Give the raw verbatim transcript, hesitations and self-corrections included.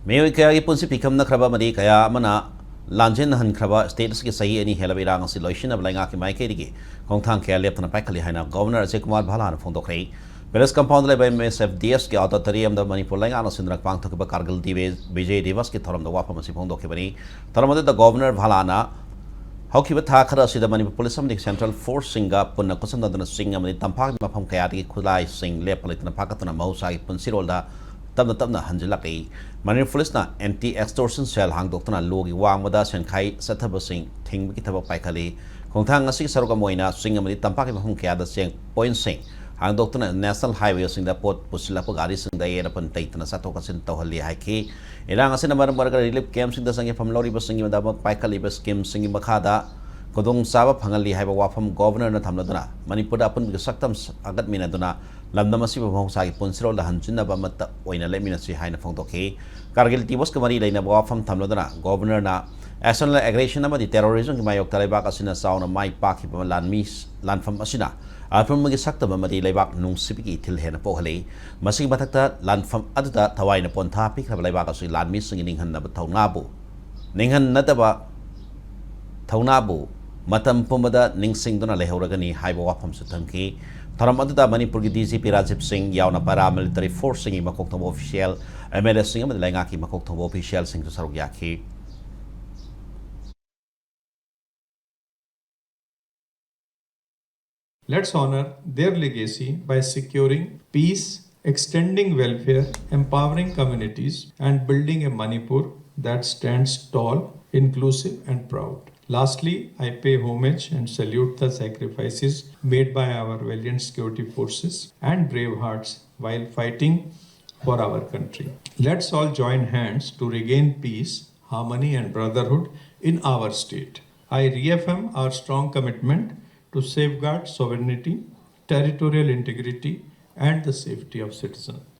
ꯃꯤꯑꯣꯏ ꯀꯌꯥꯒꯤ ꯄꯨꯟꯁꯤ ꯄꯤꯈꯝꯅꯈ꯭ꯔꯕ ꯑꯃꯗꯤ ꯀꯌꯥ ꯑꯃꯅ ꯂꯥꯟꯖꯦꯟꯅꯍꯟꯈ꯭ꯔꯕ state ꯑꯁꯤꯒꯤ ꯆꯍꯤ ꯑꯅꯤ ꯍꯦꯜꯂꯕ ꯏꯔꯥꯡ ꯑꯁꯤ ꯂꯣꯏꯁꯤꯟꯅꯕ ꯂꯩꯉꯥꯛꯀꯤ ꯃꯥꯏꯀꯩꯗꯒꯤ ꯈꯣꯡꯊꯥꯡ ꯀꯌꯥ ꯂꯦꯞꯇꯅ ꯄꯥꯏꯈꯠꯂꯤ ꯍꯥꯏꯅ Governor ꯑꯖꯌ ꯀꯨꯃꯥꯔ ꯚꯥꯂꯥꯅ ꯐꯣꯡꯗꯣꯛꯈ꯭ꯔꯦ꯫ Palace compoundꯗ ꯂꯩꯕ M S F D Sꯀꯤ auditoriumꯗ Manipur ꯂꯩꯉꯥꯛꯅ ꯁꯤꯟꯗꯨꯅ ꯄꯥꯡꯊꯣꯛꯈꯤꯕ ꯀꯥꯔꯒꯤꯜ ꯗꯤꯕꯦ-, ꯕꯤꯖꯦ ꯗꯤꯕꯁꯀꯤ ꯊꯧꯔꯝꯗ ꯋꯥꯐꯝ ꯑꯁꯤ ꯐꯣꯡꯗꯣꯛꯈꯤꯕꯅꯤ꯫ ꯊꯧꯔꯝ ꯑꯗꯨꯗ Governor ꯚꯥꯂꯥꯅ ꯍꯧꯈꯤꯕ ꯊꯥ ꯈꯔ ꯑꯁꯤꯗ ꯃꯅꯤꯄꯨꯔ police ꯑꯃꯗꯤ central forceꯁꯤꯡꯒ ꯄꯨꯟꯅ ꯈꯨꯠꯁꯝꯅꯗꯨꯅ ꯆꯤꯡ ꯑꯃꯗꯤ ꯇꯝꯄꯥꯛꯀꯤ ꯃꯐꯝ ꯀꯌꯥꯗꯒꯤ ꯈꯨꯠꯂꯥꯏꯁꯤꯡ ꯂꯦꯞꯄ ꯂꯩꯇꯅ ꯐꯥꯒꯠꯇꯨꯅ ꯃꯍꯧꯁꯥꯒꯤ ꯄꯨꯟꯁꯤꯔꯣꯜꯗ ꯇꯞꯅ ꯇꯞꯅ ꯍꯟꯖꯤꯜꯂꯛꯂꯤ꯫ ꯃꯅꯤꯄꯨꯔ policeꯅ anti extortion cell ꯍꯥꯡꯗꯣꯛꯇꯨꯅ ꯂꯣꯒꯤ ꯋꯥꯡꯃꯗ ꯁꯦꯟꯈꯥꯏ ꯆꯠꯊꯕꯁꯤꯡ ꯊꯤꯡꯕꯒꯤ ꯊꯕꯛ ꯄꯥꯏꯈꯠꯂꯤ꯫ ꯈꯣꯡꯊꯥꯡ ꯑꯁꯤꯒꯤ ꯁꯔꯨꯛ ꯑꯃ ꯑꯣꯏꯅ ꯆꯤꯡ ꯑꯃꯗꯤ ꯇꯝꯄꯥꯛꯀꯤ ꯃꯐꯝ ꯀꯌꯥꯗ check pointꯁꯤꯡ ꯍꯥꯡꯗꯣꯛꯇꯨꯅ national highwayꯁꯤꯡꯗ ꯄꯣꯠ ꯄꯨꯁꯤꯜꯂꯛꯄ ꯒꯥꯔꯤꯁꯤꯡꯗ ꯑꯌꯦꯠ ꯑꯄꯟ ꯂꯩꯇꯅ ꯆꯠꯊꯣꯛ ꯆꯠꯁꯤꯟ ꯇꯧꯍꯜꯂꯤ ꯍꯥꯏꯈꯤ꯫ ꯏꯔꯥꯡ ꯑꯁꯤꯅ ꯃꯔꯝ ꯑꯣꯏꯔꯒ relief campꯁꯤꯡꯗ ꯆꯪꯖꯐꯝ ꯂꯧꯔꯤꯕꯁꯤꯡꯒꯤꯗꯃꯛ ꯄꯥꯏꯈꯠꯂꯤꯕ schemeꯁꯤꯡꯒꯤ ꯃꯈꯥꯗ ꯈꯨꯗꯣꯡꯆꯥꯕ ꯐꯪꯍꯜꯂꯤ ꯍꯥꯏꯕ ꯋꯥꯐꯝ Governorꯅ ꯊꯝꯂꯗꯨꯅ, ꯃꯅꯤꯄꯨꯔꯗ ꯑꯄꯨꯟꯕꯒꯤ ꯁꯛꯇꯝ ꯁꯥꯒꯠꯃꯤꯟꯅꯗꯨꯅ ꯂꯝꯗꯝ ꯑꯁꯤꯕꯨ ꯃꯍꯧꯁꯥꯒꯤ ꯄꯨꯟꯁꯤꯔꯣꯜꯗ ꯍꯟꯖꯤꯟꯅꯕ ꯑꯃꯠꯇ ꯑꯣꯏꯅ ꯂꯦꯞꯃꯤꯟꯅꯁꯤ ꯍꯥꯏꯅ ꯐꯣꯡꯗꯣꯛꯈꯤ꯫ ꯀꯥꯔꯒꯤꯜ ꯗꯤꯕꯁꯀ ꯃꯔꯤ ꯂꯩꯅꯕ ꯋꯥꯐꯝ ꯊꯝꯂꯗꯨꯅ Governorꯅ external aggression ꯑꯃꯗꯤ terrorismꯒꯤ ꯃꯥꯌꯣꯛꯇ ꯂꯩꯕꯥꯛ ꯑꯁꯤꯅ ꯆꯥꯎꯅ ꯃꯥꯏ ꯄꯥꯛꯈꯤꯕ ꯂꯥꯟꯃꯤ, ꯂꯥꯟꯐꯝ ꯑꯁꯤꯅ ꯑꯄꯨꯟꯕꯒꯤ ꯁꯛꯇꯝ ꯑꯃꯗꯤ ꯂꯩꯕꯥꯛ ꯅꯨꯡꯁꯤꯕꯒꯤ ꯏꯊꯤꯜ ꯍꯦꯟꯅ ꯄꯣꯛꯍꯜꯂꯤ꯫ ꯃꯁꯤꯒꯤ ꯃꯊꯛꯇ, ꯂꯥꯟꯐꯝ ꯑꯗꯨꯗ ꯊꯋꯥꯏꯅ ꯄꯣꯟꯊꯥ ꯄꯤꯈ꯭ꯔꯕ ꯂꯩꯕꯥꯛ ꯑꯁꯤ ꯂꯥꯟꯃꯤꯁꯤꯡꯒꯤ ꯅꯤꯡꯍꯟꯅꯕ ꯊꯧꯅꯥꯕꯨ, ꯅꯤꯡꯍꯟꯅꯗꯕ ꯊꯧꯅꯥꯕꯨ ꯃꯇꯝ ꯄꯨꯝꯕꯗ ꯅꯤꯡꯁꯤꯡꯗꯨꯅ ꯂꯩꯍꯧꯔꯒꯅꯤ ꯍꯥꯏꯕ ꯋꯥꯐꯝꯁꯨ ꯊꯝꯈꯤ꯫ ꯊꯧꯔꯝ ꯑꯗꯨꯗ ꯃꯅꯤꯄꯨꯔꯒꯤ D G P ꯔꯥꯖꯤꯕ ꯁꯤꯡ ꯌꯥꯎꯅ paramilitary forceꯁꯤꯡꯒꯤ ꯃꯀꯣꯛ ꯊꯣꯡꯕ official, M L Aꯁꯤꯡ ꯑꯃꯗꯤ ꯂꯩꯉꯥꯛꯀꯤ ꯃꯀꯣꯛ ꯊꯣꯡꯕ officialꯁꯤꯡꯁꯨ ꯁꯔꯨꯛ ꯌꯥꯈꯤ꯫ Let's honor their legacy by securing peace, extending welfare, empowering communities, and building a Manipur that stands tall, inclusive, and proud. Lastly, I pay homage and salute the sacrifices made by our valiant security forces and bravehearts while fighting for our country. Let's all join hands to regain peace, harmony, and brotherhood in our state. I reaffirm our strong commitment to safeguard sovereignty, territorial integrity, and the safety of citizens.